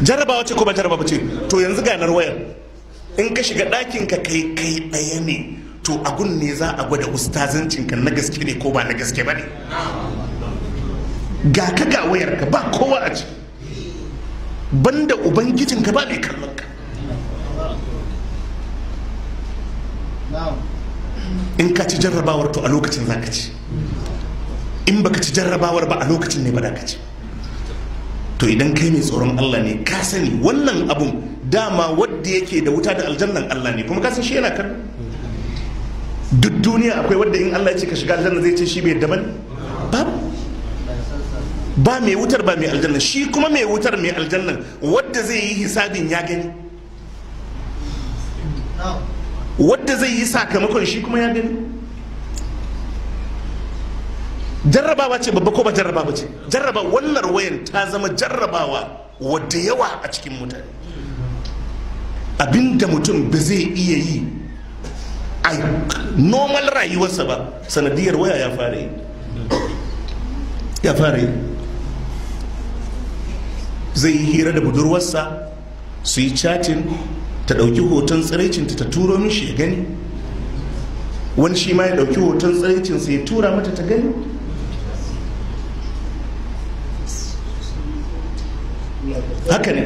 Jarrabawa ce ko ba jarrabawa ce? To yanzu ganar wayar, in ka shiga ɗakin ka kai kai ɗaya ne, to agun ne za a gwada ustazancinka na gaske ne ko ba na gaske ba ne. Ga ka ga wayar ka, ba kowa a ciki, banda ubangijinka ba mai kallon ka. In ka ci jarrabawar, to a lokacin za ka ci. In baka ci jarrabawar ba, a lokacin ne ba za ka ci. To idan kai mai tsoron Allah ne, ka sani wannan abun dama wadda yake da wuta da aljannan Allah ne, kuma ka san shi yana kallo. Duk duniya akwai wadda in Allah ya ce ka shiga aljanna zai ce shi bai yadda bane? Babu. Ba mai wutar, ba mai aljanna. Shi kuma mai wutar, mai aljannan, wadda zai yi hisabin ya gani, wadda zai yi sakamakon shi kuma ya gani. Jarrabawa ce babba ko ba jarrabawa ce? Jarraba. Wannan wayan ta zama jarrabawa wadda yawa a cikin mutane. Abinda mutum ba zai iya yi a normal rayuwarsa ba, sanadiyar waya ya fara yi, ya fara yi. Zai yi hira da budurwarsa, su yi chatting, ta ɗauki hoton tsiraicinta ta turo mishi ya gani. Wani shi ma ya ɗauki hoton tsiraicinsa ya tura mata ta gani. Haka ne.